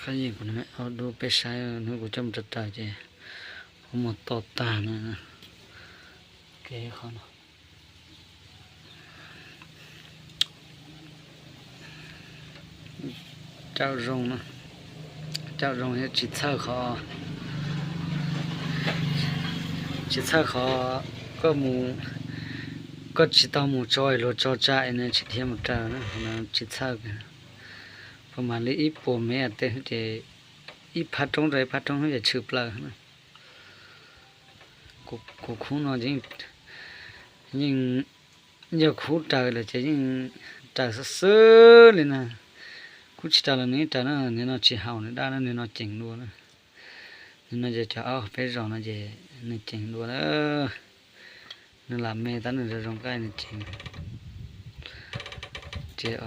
Kab yeej kuv niam aub dub peb saib, hnub kuv coj mus raws raws ces kuv mus to tag na. Kev qhov no caum zoo, caum zoo thiab tsis txhawj qhov, tsis txhawj qhov koj mus, koj tsis tau mus tso luag tso tsa es nws tsis dhia mus raws na, tsis txhawj. Puas mam li ib puas mev tej ces ib phab roob rau ib phab roob ces tshwm plaws na. Kuv khub no yeej, yog khub raws lawm ces yeej raws xwb xwb li na. Khub tsis raws los nws yeej raws na, nim no tsis haum nws daj na, nim no ceev dua na. Nim no ces cov aub peb zos no ces nws ceev dua na. Nws lam me tab nws zoo zoo nqaij nws ceev. Ces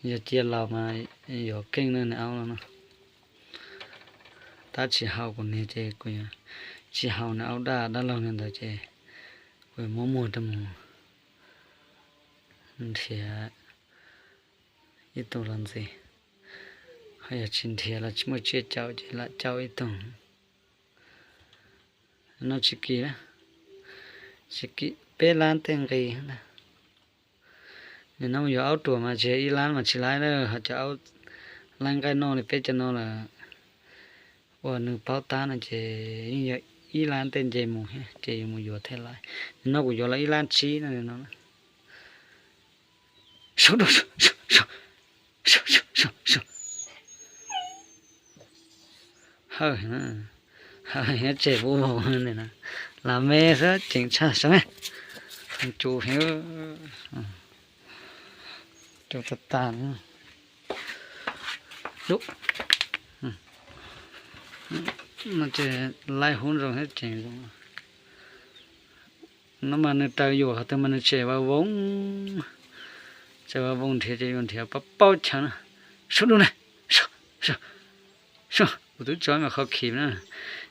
yog cia laus mas yuav keej na nws aub no. Tab tsis haum kuv niag ces kuv yuav, tsis haum nws aub daj dab laug li ntawd ces kuv yuav muab muag rau mus nrhiav ib tug los ntxiv. Ho yog tsis nrhiav los tsis muaj tsiaj caum ces lam caum ib tug. No tsis kim, tsis kim peb lab tej nqi na. Nim no yuav aub ruam mas tsis yog ib lab mas tsis laib lawm, ho cov aub laib nqaij noj li peb cov no lawm uas nws paub tab no ces yeej yog ib lab tej nce mus thiab ces yuav mus yuav thiaj laib. Nim no kuv yuav los ib lab tsib no no. Hawj, hawj, tsem vau vau li na. Lam me xwb ceev tshaj sab, cus heev, cus tag tag. Ces laib hub zoo thiab tseem zoo. No mas nws raws yuam qhov twg mas nws tsem vau voo, tsem vau voo nrhiav ces yuav nrhiav paub paub chaw na. Sub dub na, kuv twb tso me qhov khiv na.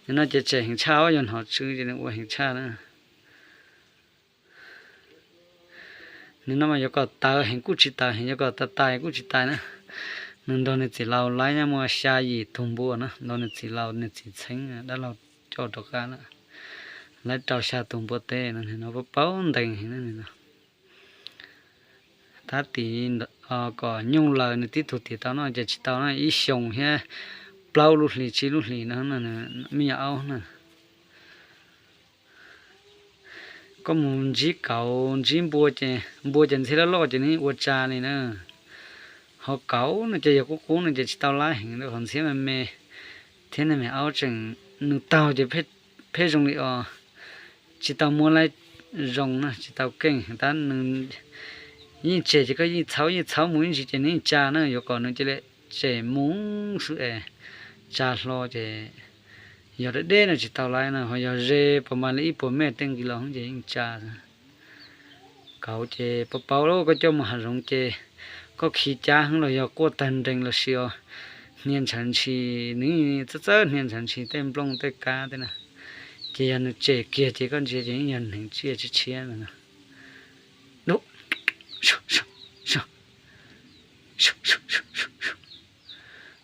Nim no ces tsem heev tshaj, yog hnov tsw ces nws ua heev tshaj na. Nim no mas yuav kom tawv heev kuj tsis tawv heev, yuav kom tais tais kuj tsis tais na. Nws nrog nws txiv laus laib nyob muaj xya yim tug npua na, nrog nws txiv laus nws txiv txheeb dab laug coj rov qab na. Laib rau xya tus npua teb no, paub ntees heev no. Tab tim kom nyuj laws nws tib tug tim tau noj ces tsis tau na, ib xyoos thiab plaub lub hlis tsib lub hlis no, me nyuam aub na. Koj mus ntsib kauv ntsib npua ces npua ces ntxhiab loj loj ces nws ua tsa li na. Ho kauv no ces yog qub qub no ces tsis tau laib heev, qhov ntxhiab me me thiab niag me aub tseem nws taug ces pheej zoo li os, tsis tau muab laib zoo na, tsis tau keej heev tab nws yeej tsem ces koj yeej txhawb yeej txhawb mus ib ntsis ces nws yeej tsa na, yuav kom nws cia li tsem mus xwb es tsa hlo ces yog deb deb no tsis tau laib na, ho yog ze puas mas li ib puas mev tej nqis los ces yeej tsa. Kauv ces paub paub lawm, koj coj mus hav zoov ces koj khi cab heev los yog quaj tag nrees los sis hnia ntshav ntshis, nws txawb txawb hnia ntshav ntshis tej nplooj tej kab tej na, ces yog nws tsem kiag ces koj ntsia ces yeej yog hneev tsiaj tshiab tshiab no.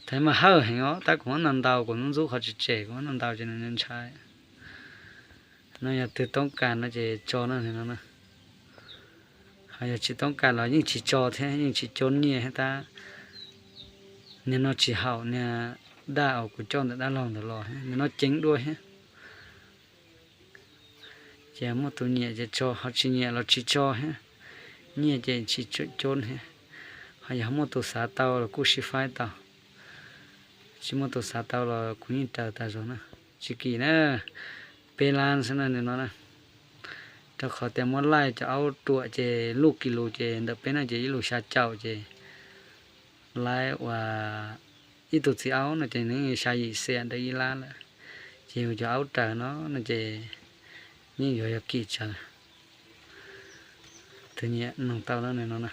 Thaiv mas hawj heev os, tab kuv muab ntaus ntaus kuv ntxub ntxub qhov tsis tsem, kuv muab ntaus ntaus ces nws ntshai. No yog twg toob kas no ces tso no no. Ho yog tsis toob kas los yeej tsis tso thiab, yeej tsis cob nyiaj thiab tab. Niag no tsis haum niag daj uas kuv coj ntawm dab laug ntawd los, niag no ceev dua thiab. Ces muaj tus nyiam ces tso, ho tsis nyiam los tsis tso thiab. Nyiaj ces tsis cob thiab. Ho yog muaj tus xav tau los kuj sib faib tau, tsis muaj tus xav tau los kuv yeej raws tas zog na. Tsis kim na, peb lab xwb na no na. Rau qhov tias muab laij cov aub ruam ces luj kis lus ces ntawm peb no ces ib lus xya caum ces laib uas ib tug txiv aub no ces nws xya yim xiam ntawm ib lab lawm. Ces yus cov aub raws no no ces yeej yuav yog kim tsawv. Tus nyiam noog tau no no.